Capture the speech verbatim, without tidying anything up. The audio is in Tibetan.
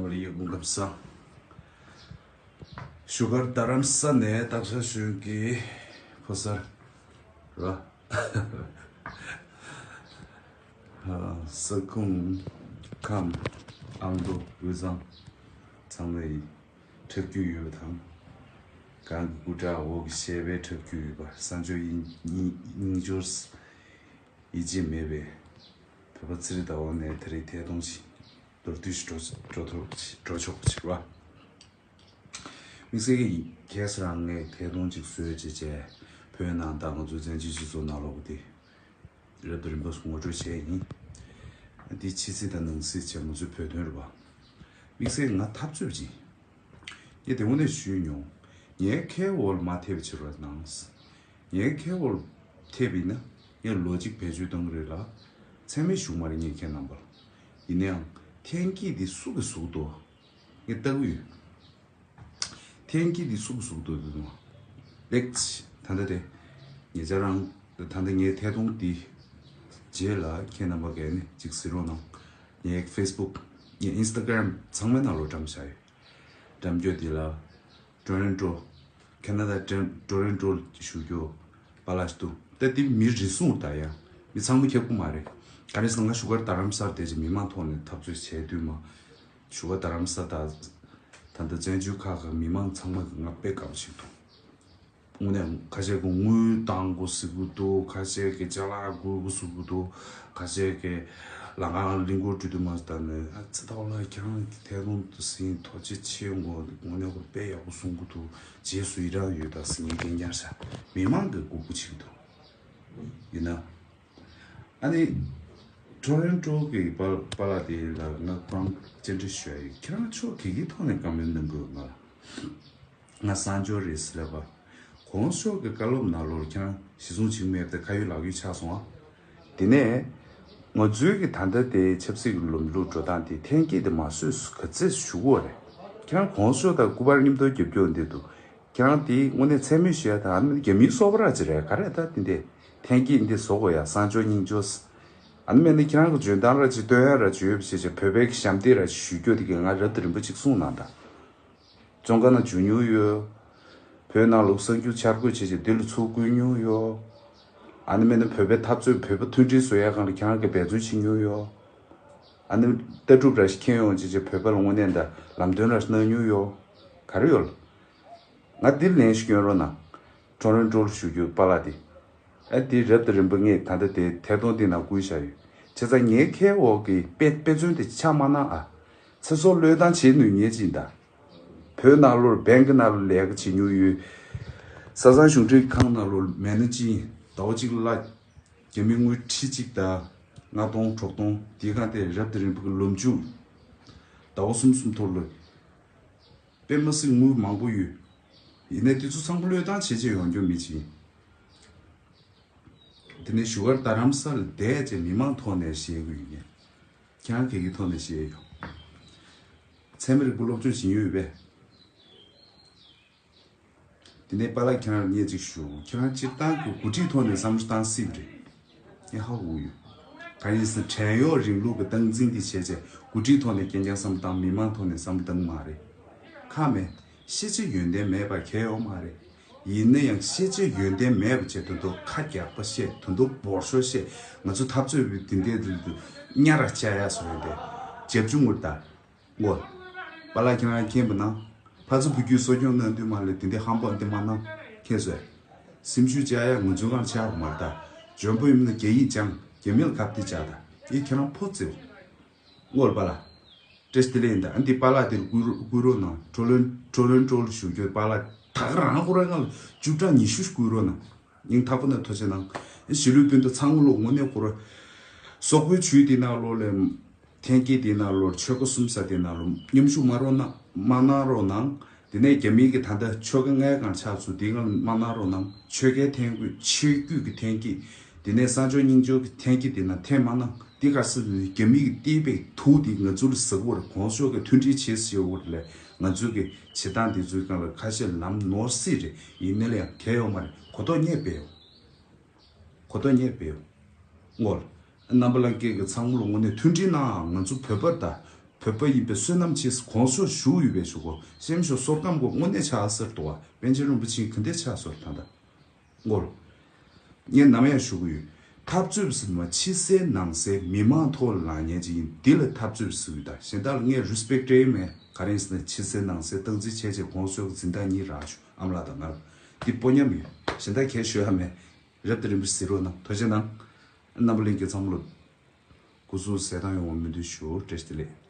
ལ་ཡི་སྐུ་ཁམས་བཟང་། བཞུགས་སྒར་རྡ་རམ་ས་ནས་སྟག་ཤར་གཞོན་གྱི་ཕོ་གསར་ར། ས་ཁུངས་ཁམས་ཨ་མདོ་དབུས་གཙང་ཚང་མ་ཡི་འཁྲབ་རྒྱུ་ཡོད་པ་དང་། གང་གི་སྐུ་དྲག་འོག་གི་ཞལ་པའི་འཁྲབ་རྒྱུ་ཡོད་པ། གསང་སྤྱོད་སྙིང་སྙིང་སྙིང་སྦྱོར་ཡིད་ཆེས་མེད་པའི་བོད་པ་ཚེ་རིང་ཟླ་བ་ནས་ད་རེས་ཐད་གཏོང་ཞིག་མདོར་བསྡུས་ཤིག་འགྲོ་འགྲོ་ཐུབ་འགྲོ་ཆོག་པ་ཞིག་རེད་བ། དམིགས་བསལ་གྱི་གལ་སྲིད་རང་ངས་ཐད་གཏོང་ཅིག་བཟོས་བྱས་བྱས་བོད་ནང་དང་ང་ཚོའི་བཙན་བྱོལ་སྤྱི་ཚོགས་ནང་ལོགས་ཀྱི་དེ་རབ་དང་རིམ་པ་སོགས་ངོ་སྤྲོད་བྱས་ཡིན། འདི་ཕྱི་སྲིད་དང་ནང་སྲིད་བྱས་ང་ཚོའི་བོད་དོན་རེད་བ། དམིགས་བསལ་ང་འཐབ་རྩོད་ཅིག་ངས་དེ་དངོས་གནས་ཞུས་མྱོང་། ངའི་ཁའི་འོག་ལ་མ་ཐེབས་པ་བྱེད་རོགས་གནང་། ངའི་ཁའི་འོག་ལ་ཐེབས་ཡིན་ན་ངས་ལོ་གཅིག་བེད་སྤྱོད་གཏོང་གི་རེད་ལ། མཚན་སྨད་ཞུ་མ་རེད་ངས་ཁྱེད་རྣམ་པ་ལ། ཡིན་ན་ཡང་ཐེངས་གཅིག་འདི་སུ་གིས་བཟོ་གི་འདུག་ངས་ལྟ་གི་ཡོད། ཐེངས་གཅིག་འདི་སུ་གིས་བཟོ་གི་འདུག་འདུག་ལེགས། ད་ལྟ་དེ་ཉེ་ཆར་རང་ད་ལྟ་ངའི་ཐད་གཏོང་འདི་རྗེས་ལ་ཁྱེད་རྣམ་པ་གས་ནས་ཅིག་གཟིགས་རོགས་གནང་། ངའི་ཕེ་སི་བུག་ངའི་ཨིན་སི་ཊ་གྷ་རམ་ཚང་མའི་ནང་ལོགས་བཀྲམ་བཞག་ཡོད། བཀྲམ་རྒྱུ་འདི་ལ་ཊོ་རོན་ཊོ་ཁེ་ན་ཌ་ཊོ་རོན་ཊོ་བཞུགས་རྒྱུ་པཱ་ལགས་འདུག་ད་འདི་མི་རེ་ཟུང་ད་ཡ་མི་ཚང་མ་ཁྱབ་ཀྱི་མ་རེད། ག་རེ་ཟེར་ན་ང་བཞུགས་སྒར་རྡ་རམ་སར་བསྡད་ཅིང་མི་མང་ཐོག་ནས་འཐབ་རྩོད་བྱས་དུས་མ་བཞུགས་སྒར་རྡ་རམ་ས་དང་ད་ལྟ་བཙན་བྱོལ་ཁག་གི་མི་མང་ཚང་མ་གི་ང་དཔེ་དགའ་པོ་ཞིག་འདུག་དངོས་གནས་ཁ་ཤས་ཀྱིས་དངུལ་བཏང་དགོས་ཟེར་གྱི་འདུག་ཁ་ཤས་ཀྱིས་ཅ་ལག་དགོས་དགོས་ཟེར་གྱི་འདུག་ཁ་ཤས་ཀྱིས་ལམ་ཁ་ལ་གླིང་སྐོར་འགྲོ་དུས་མ་ལྟ་ནས་ཨ་ཙི་ད་བ་ལ་ཁྱེད་རང་གི་ཐད་གཏོང་དུ་ཟིན་ཐུགས་རྗེ་ཆེ་དགོས་དངོས་གནས་ཁོ་དཔེ་ཡག་པོ་གསུང་གི་འདུག་རྗེས་སུ་ཡི་རང་ཡོད་ད་ཟེར་ངས་སྐད་ཉར་བཞག་མི་མང་གིས་སྒུག་སྒུག་བྱེད་ཀྱི་འདུག་ཡིན་ན། ཨ་ནི། ཊོ་རོན་ཊོ་གི་པཱ་པཱ་ལགས་དེ་ལ་ང་ཁོ་རང་བཅར་འདྲི་ཞུ་ཡ་ཡོད། ཁྱེད་རང་ཕྱོགས་ག་གི་ཐོག་ནས་བཀའ་མོལ་གནང་གི་ཡོད་ང་ལ། ང་གསང་སྤྱོད་རེད་ཟེར་ལབ་པ། གོང་ས་མཆོག་གི་བཀའ་སློབ་ནང་ལོགས་ཁྱེད་རང་གཞི་བཟུང་བྱེད་ཀྱི་མེད་པ་དེ་ཁ་ཡོད་ལག་ཡོད་ཆགས་སོང་ཨ། དེ་ནས། ང་ཚོའི་གི་ད་ལྟ་དེ་ཆབ་སྲིད་ཀྱི་ལམ་ལུགས་འགྲོ་སྟངས་དེ་ཐེངས་གཅིག་དེ་མ་བཟོས་ག་ཚད་ཞུ་གི་ཡོད་རེད། ཁྱེད་རང་གོང་ས་མཆོག་དང་སྐུ་པར་མཉམ་དུ་རྒྱབ་སྐྱོར་འདི་འདུག་ཁྱེད་རང་དེའི་དངོས་གནས་མཚན་སྨོད་ཞུ་ཡ་དང་ཨ་ནི་རྒྱ་མིའི་སོ་པ་ར་ཅིག་རེད་ག་རེ་ད་དེ་འདྲས་ཐེངས་གཅིག་འདི་བཟོ་དགོས་ཡ་གསང་སྤྱོད་སྙིང་སྤྱོད། ཨ་ནི་མེད་ན་ཁྱེད་རང་གི་འཇོན་ཐང་ར་ཅིག་སྟོན་ཡ་ར་ཅིག་ཡོད་པ་བྱས་བྱས་བོད་པའི་གི་ཞབས་འདེགས་ར་ཅིག་ཞུ་རྒྱུ་དེ་གི་ང་རབ་དང་རིམ་པ་ཅིག་གསུངས་གནང་དང་། བཙོན་ཁང་ནང་འཇུག་མྱོང་ཡོད། བོད་ནང་ལོགས་གསར་འགྱུར་འཆར་འགོད་བྱས་བྱས་འདི་ལ་ཚུར་བསྐུལ་མྱོང་ཡོད། ཨ་ནི་མེད་ན་བོད་པའི་འཐབ་རྩོད་བོད་པ་མཐུན་སྒྲིལ་བཟོ་ཡ་སྒང་ལ་ཁྱེད་རང་གིས་འབད་བརྩོན་བྱེད་མྱོང་ཡོད། ཨ་ནི་ལྟ་གྲུབ་ར་ཞིག་མཁྱེན་ཡོང་བྱས་བྱས་བོད་པ་ལ་དངོས་གནས་ད་ལམ་སྟོན་ར་ཞིག་གནང་མྱོང་ཡོད། ག་རེ་ཡོད་ལ། ང་འདིར་ལན་ཞིག་སྐྱོན་རོགས་གནང་། ཊོ་རོན་ཊོ་ལ་བཞུགས་རྒྱུ་པཱ་ལགས་དེ། ཨ་དེ་རབ་དང་རིམ་པ་ངས་ད་ལྟ་དེ་ཐད་གཏོང་འདི་ནང་བསྐུལ་བཞག་ཡོད། བྱས་ཙང་ངའི་ཁའི་འོག་གི་དཔེ་དཔེ་མཚོན་དེ་ཆགས་མ་གནང་ཨ། ཚེ་སྲོག་བློས་བཏང་བྱེད་ནུས་ངེས་ཅིག་ད། བོད་ནང་ལོར་བེང་གི་ནང་ལ་ལས་ཀ་བྱེད་མྱོང་ཡོད། ས་སང་གཞུང་འབྲེལ་ཁང་ནང་ལོར་མེ་ནེ་ཇི་ཟླ་བ་གཅིག་ལ་རྒྱ་མི་དངུལ་ཁྲི་གཅིག་དང་ལྔ་སྟོང་དྲུག་སྟོང་དེའི་སྒང་དེ་རབ་དང་རིམ་པ་གི་ལོ་མཇུག་ཟླ་བ་གསུམ་གསུམ་ཐོག་ལ། དཔེ་མ་སྲིད་དངུལ་མང་པོ་ཡོད། ཡིན་ནའི་དེ་ཚོ་ཚང་པོ་བློས་བཏང་བྱེད་བྱེད་ཡོང་རྒྱུ་མི་ཅིག་ཡིན། དེ་ནས་བཞུགས་སྒར་རྡ་རམ་ས་ལ་བསྡད་བྱས་མི་མང་ཐོག་ནས་བཤད་གི་ཡོད་ཀྱི། ཁྱེད་རང་ག་གི་ཐོག་ནས་བཤད་ཡོད། ཚད་མ་རིག་པ་སློབ་སྦྱོང་བྱེད་མྱོང་ཡོད་པས། དེ་ནས་པཱ་ལགས་ཁྱེད་རང་ལ་སྙད་གཅིག་ཞུ། ཁྱེད་རང་སྤྱིར་བཏང་གི་འགོ་ཁྲིད་ཐོག་ནས་བསམ་བློ་བཏང་སྲིད་པ་རེད། ངས་ཧ་གོ་གི་ཡོད། གང་ཡིན་ཟེར་ན་བྲན་གཡོག་རིང་ལུགས་ཀྱི་སྟངས་འཛིན་འདི་བྱས་བྱས་འགོ་ཁྲིད་ཐོག་ནས་རྐྱང་རྐྱང་བསམ་བློ་བཏང་མི་མང་ཐོག་ནས་བསམ་བློ་བཏང་གི་མ་རེད། ཁག་མེད། ཤེས་བྱ་ཡོན་ཏན་མེད་པ་གལ་ཡོད་མ་རེད། ཡིན་ན་ཡང་ཤེས་བྱ་ཡོན་ཏན་མེད་པ་བྱས་དོན་དུ་ཁ་རྒྱག་པ་བཤད་དོན་དུ་འབོར་ཤོག་བཤད་ང་ཚོ་འཐབ་རྩོད་པའི་དེ་འདྲའི་དུས་དུ་གཉའ་ར་བཅའ་ཡ་བཟོ་ཡ་དེ་རྒྱབ་ཆུང་ངུར་ལྟ། ངོ་། པཱ་ལགས་ཁྱེད་རང་མཁྱེན་པ་ན། ཕ་ཚ་བུ་རྒྱུད་གསོ་སྐྱོང་གནང་དུས་མ་ལས་དེ་འདྲའི་ཧམ་པ་འདི་མ་གནང་། མཁྱེན་སོང་། སེམས་ཤུགས་བཅག་ཡ་ང་ཚོའི་སྒང་ཆགས་པ་མ་རེད་ད། འཇོན་པོ་ཡིན་ན་རྒྱ་ཡིག་སྦྱང་རྒྱ་མི་ལ་ཁ་གཏད་བཅག་ད། ཡིན་ཁྱེད་རང་ཕོ་བརྩེ། ངོ་ལ་པཱ་ལགས། བཀྲ་ཤིས་བདེ་ལེགས་ཡིན་ད། ཨ་འདི་པཱ་ལགས་དེ་ལ་བསྐུར་བསྐུར་རོགས་གནང་། ཊོ་རོན་ཊོ་རོན་ཊོ་ལ་བཞུགས་རྒྱུ་པཱ་ལགས་ད་ག་རང་ཁོ་རང་སྒང་ལ་བཅུ་ཕྲག་ཉི་ཤུ་ཞིག་བསྐུར་རོགས་གནང་། སྙིང་ཐག་པ་ནས་ཐུགས་རྗེ་གནང་། གཞིས་ལུས་སྤུན་ཟླ་ཚང་མ་ལོ་དངོས་གནས་ཁོ་རང་། སོག་པོའི་ཇུས་དེ་ནང་ལོགས་ལ། ཐེངས་གཅིག་དེ་ནང་ལོགས་ཆོལ་ཁ་གསུམ་ས་དེ་ནང་ལོགས་མཉམ་ཞུགས་མ་རོགས་གནང་མ་གནང་རོགས་གནང་། དེ་ནས་རྒྱ་མིའི་གི་ད་ལྟ་ཆོལ་ཁ་ལྔའི་སྒང་ཆགས་ཚུལ་དེ་སྒང་མ་གནང་རོགས་གནང་། ཆོལ་ཁའི་ཐེངས་དགུ་ཆོས་བརྒྱུད་ཀྱི་ཐེངས་གཅིག་དེ་ནས་གསང་སྤྱོད་སྙིང་སྤྱོད་ཀྱི་ཐེངས་གཅིག་དེ་ནང་ཐེངས་མ་གནང་། དེ་ག་ས་རྒྱ་མིའི་གི་བསྟན་པའི་དུག་དེ་ང་ཚོ་ལ་ཟ་གི་ཡོད་རེད། གོང་ས་མཆོག་གི་མཐུན་སྒྲིལ་བྱེད་ཟེར་ཡོད་རེད་ལས་ང་ཚོའི་གི་བྱེད་སྟངས་དེ་ཚོའི་སྒང་ལ་ཁ་ཤས་ལམ་ནོར་སྲིད་རེད། ཡིན་ནའི་ལ་ཡང་གལ་ཡོད་མ་རེད། གོ་རྟོགས་རྙེད་པས་ཡོད། གོ་རྟོགས་རྙེད་པས་ཡོད། ངོ་། རྣམ་པ་ལྷན་རྒྱས་ཀྱི་ཚང་མ་ལ་དངོས་གནས་མཐུན་སྒྲིལ་གནང་། ང་ཚོ་བོད་པར་ད། བོད་པ་ཡིན་པའི་བསོད་ནམས་ཆེ་གོང་སོ་ཞུ་ཡོད་པའི་ཞུ་གོ་སེམས་ཤོ་སོར་ཀམ་གོ་དངོས་གནས་ཆགས་ཟེར་དོ་བ། པཎ་ཆེན་རིན་པོ་ཆེ་ག་འདྲས་ཆགས་སོར་ད་ད་ངོར། ངས་ནམ་ཡང་ཞུ་གི་ཡོད། འཐབ་རྩོད་ཟེར་མ་ཕྱི་གསལ་ནང་གསལ་མི་མང་ཐོག་ལ་ལངས་ཉན་ཅིག་ཡིན། འདི་ལ་འཐབ་རྩོད་ཟེར་གི་ད་གཞན་དག་ལ་ངས་རེ་སི་པེག་སྤྲད་ཡོད་མེད། ག་རེ་ཡིན་ཟེར་ན་ཕྱི་གསལ་ནང་གསལ་སྟངས་འཛིན་བྱས་རྗེས་གོང་སོ་གི་འཛིན་བདག་གཉིས་རག་ཞུ་ཨམ་ལགས་དང་ང་ལ་འདི་སྤོ་ཉམས་ཡོད། གཞན་དག་གས་ཞུ་ཡ་མེད། རབ་དང་རིམ་པ་ཟེར་རོགས་གནང་། ཐུགས་རྗེ་གནང་། རྣམ་པ་ལྷན་རྒྱས་ཚང་མ་ལ་སྐུ་གཟུགས་གསལ་ཐང་ཡོང་བ་སྨོན་འདུན་ཞུ། བཀྲ་ཤིས་བདེ་ལེགས།